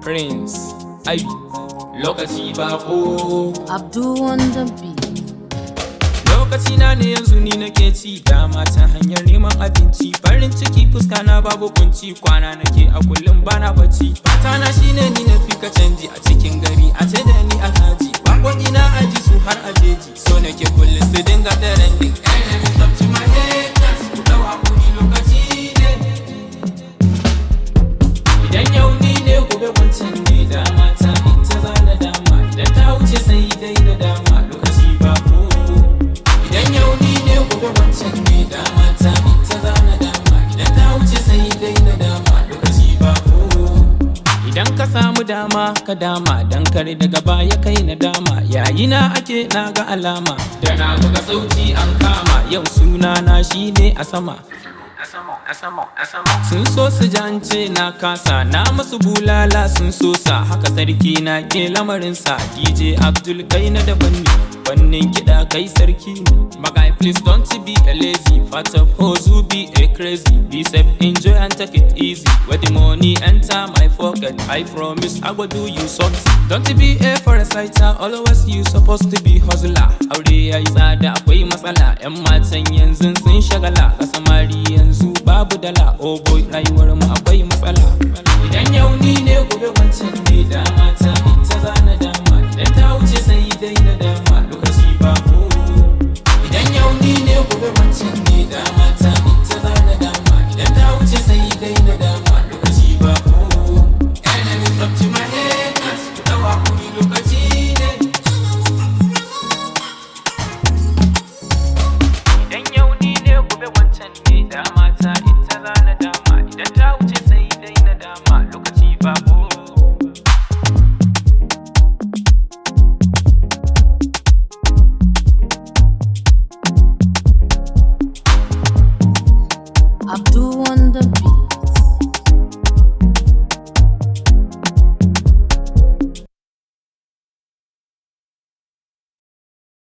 Prince Abi, lokaci bako. Abdul on the beat. Lokaci na ne yanzu, ni nake ci dama ta hanyar neman abinci. Farin ciki fuska na, babu kunci, kwana nake a kullum bana bacci. Fata na shine ni na fi ka canji a cikin gari, a ce da ni alhaji. Waƙoƙi na aji su har a jeji, so nake kullum su dinga trending. Enemies up to my haters, ku dau hakuri, lokaci ne. Idan yau ni ne, gobe wancan ne. Dama ta ita za na dama, idan ta wuce sai dai na dama. Lokaci ba ko. Idan yau ni ne, gobe wancan ne. Dama ta ita za na dama, idan ta wuce sai dai na dama. Lokaci ba ko. Idan ka samu dama ka dama, dan kare daga baya kai na dama. Yayi na ake na ga alama, da na buga sauti an kama. Yau suna na shine a sama. Sun so su jance na kasa, na masu bulala sun so sa. Haka sarki na ke lamarinsa. DJ Abdul, kai na daban ne, fannin kiɗa kai sarki ne. My guy, please don't be a lazy. Part of hustle, be a crazy. Be safe, enjoy and take it easy. When the money enter my pocket, I promise I go do you something. Don't be a parasite, always you supposed to be hustler. Aure yayi tsada, akwai matsala. Yan matan yanzu sun shagala, a samari yanzu babu dala. Oh boy, rayuwar mu akwai matsala. Idan yau ni ne, gobe wancan ne. Dama ta ita za na dama, idan ta wuce sai dai na dama. Lokaci ba ko. Idan yau ni ne, gobe wancan ne. Dama ta ita za na dama, idan ta wuce sai dai na dama. Lokaci ba ko. Enemies up to my haters, ku dau hakuri, lokaci ne. Idan yau ni ne, gobe wancan ne. Dama ta ita za na dama, idan ta wuce sai dai na dama. Lokaci ba ko. Abdul on the beat.